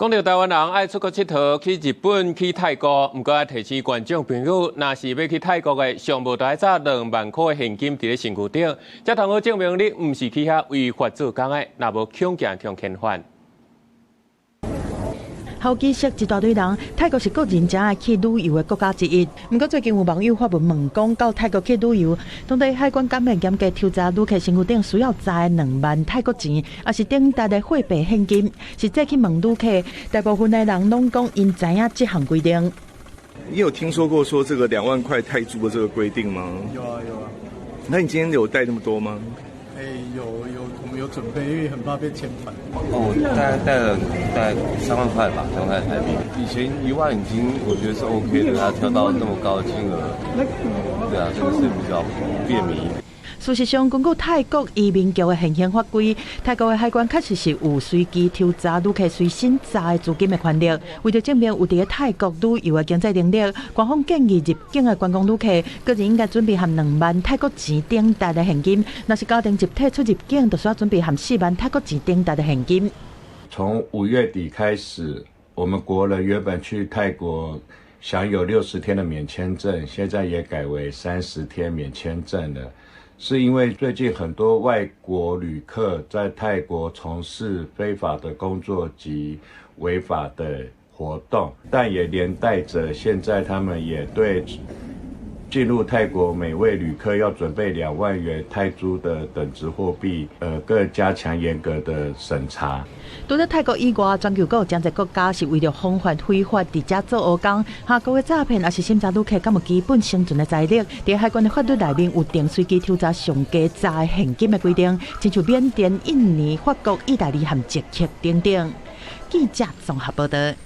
講到台灣人愛出國𨑨迌，去日本、去泰國，毋過愛提醒觀眾朋友，若是欲去泰國的，上無著愛紮2萬箍的現金佇咧身軀頂，才通好證明你毋是去遐違法做工的，若無恐驚予遣返。好幾識一大堆人，泰國是國人誠愛去旅遊的國家之一。毋過最近有網友發文問講，到泰國去旅遊，當地海關敢會嚴格抽查旅客身軀頂需要紮兩萬泰國錢，抑是等值的貨幣現金？實際去問旅客，大部分的人攏講𪜶知影這項規定。你有聽說過說這個2萬塊泰銖的這個規定嗎？有啊有啊。那你今天有帶那麼多嗎？欸，有有，我們有準備，因為很怕被遣返。哦，我大概帶了大概3萬塊吧，3萬塊台幣。以前1萬已經我覺得是 OK 的，他調到那麼高的金額，對啊，這個是比較便民。事實上，根據泰國移民局的現行法規，泰國的海關確實是有隨機抽查旅客隨身紮的資金的權力。為著證明有佇咧泰國旅遊的經濟能力，官方建議入境的觀光旅客，個人應該準備含兩萬泰國錢等值的現金。若是家庭集體出入境，就需要準備含4萬泰國錢等值的現金。從5月底開始，我們國人原本去泰國享有60天的免簽證，現在也改為30天免簽證了。是因為最近很多外國旅客在泰國從事非法的工作及違法的活動，但也連帶着現在他們也對進入泰國每位旅客要準備2萬元泰銖的等值貨幣，更加強嚴格的審查。除了泰國以外，全球閣有誠濟國家是為著防範非法佇遮做黑工、哈國的詐騙，抑是審查旅客敢有基本生存的財力。佇海關的法律內面有定隨機抽查上低紮現金的規定，親像緬甸、印尼、法國、意大利和捷克等等。記者綜合報道。